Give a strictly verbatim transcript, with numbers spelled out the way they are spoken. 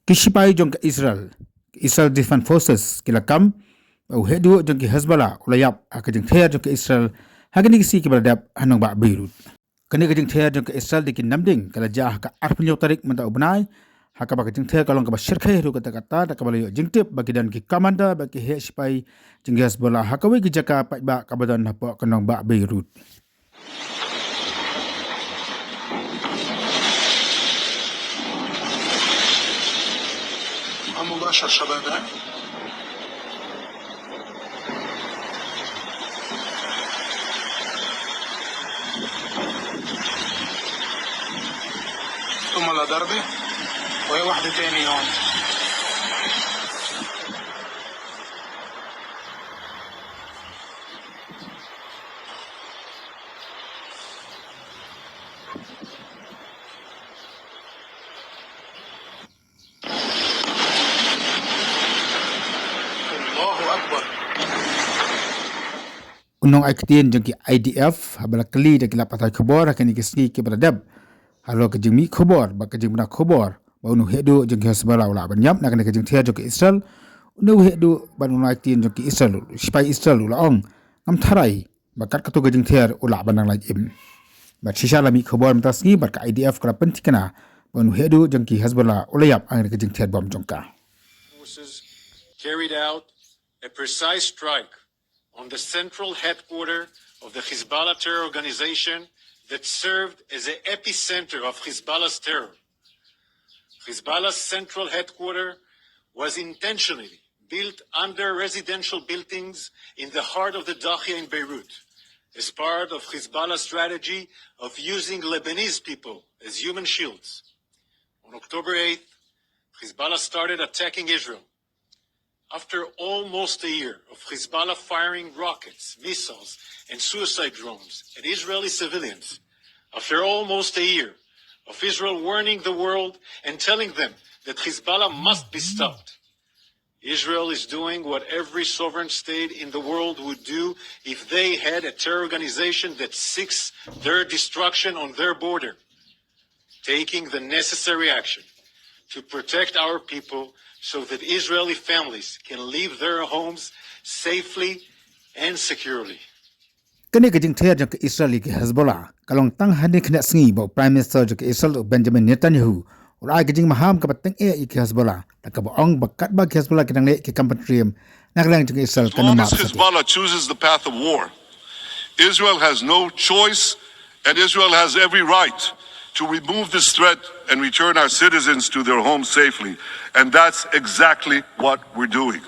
Ki sipai jong ka Israel, Israel Defense Forces, ki la kam ba u heh duh jong ki Hezbollah u la ïap ha ka jingther jong ka Israel ha kine ki sngi kiba la dep ha nongbah Beirut. Kane ka jingther jong ka Israel da ki namding ka la jia ha ka arphew hynñiew tarik mynta u bnai, ha kaba ka jingther ka long kaba shyrkhei ruh katta katta, da kaba la ïoh jingtip ba ki don ki commander bad ki heh sipai jong ki Hezbollah ha kawei ka jaka paidbah kaba don hapoh ka nongbah Beirut. مباشر شباب. ثم لا ضربة، وهي واحدة تانية هون. الله أكبر. U nongai ktien jong ki I D F, haba la kylli da ki lad pathai khubor ha kine ki sngi kiba la dep halor ka jingmih khubor bad ka jingbna khubor ba une u heh duh jong ki Hezbollah u lah ban ïap na kane ka jingther jong ki Israel, une u heh duh bad u nongai ktien jong ki Israel, sipai Israel u la ong, ngam tharai ba kat katto ka jingther u lah ban nang lait im. Bad shisha la mih khubor mynta sngi bad ka I D F ka la pynthikna ba une u heh duh jong ki Hezbollah u la ïap ha kane ka jingther bom jong ka. Forces carried out a precise strike on the central headquarters of the Hezbollah terror organization that served as the epicenter of Hezbollah's terror. Hezbollah's central headquarters was intentionally built under residential buildings in the heart of the Dahiyeh in Beirut, as part of Hezbollah's strategy of using Lebanese people as human shields. On October eighth, Hezbollah started attacking Israel. After almost a year of Hezbollah firing rockets, missiles, and suicide drones at Israeli civilians, after almost a year of Israel warning the world and telling them that Hezbollah must be stopped, Israel is doing what every sovereign state in the world would do if they had a terror organization that seeks their destruction on their border, taking the necessary action to protect our people so that Israeli families can leave their homes safely and securely. Kane ka jingther jong ka Israel ïa ki Hezbollah ka long tang ha kine ki sngi ba u Prime Minister jong ka Israel u Benjamin Netanyahu u la ai ka jingmaham kaba tyngeh ïa ki Hezbollah, da kaba ong ba katba ki Hezbollah ki dang leh ki kam pyntriem na ka liang jong ka Israel kan ym map shuh. Hezbollah chooses the path of war, Israel has no choice, and Israel has every right to remove this threat and return our citizens to their homes safely. And that's exactly what we're doing.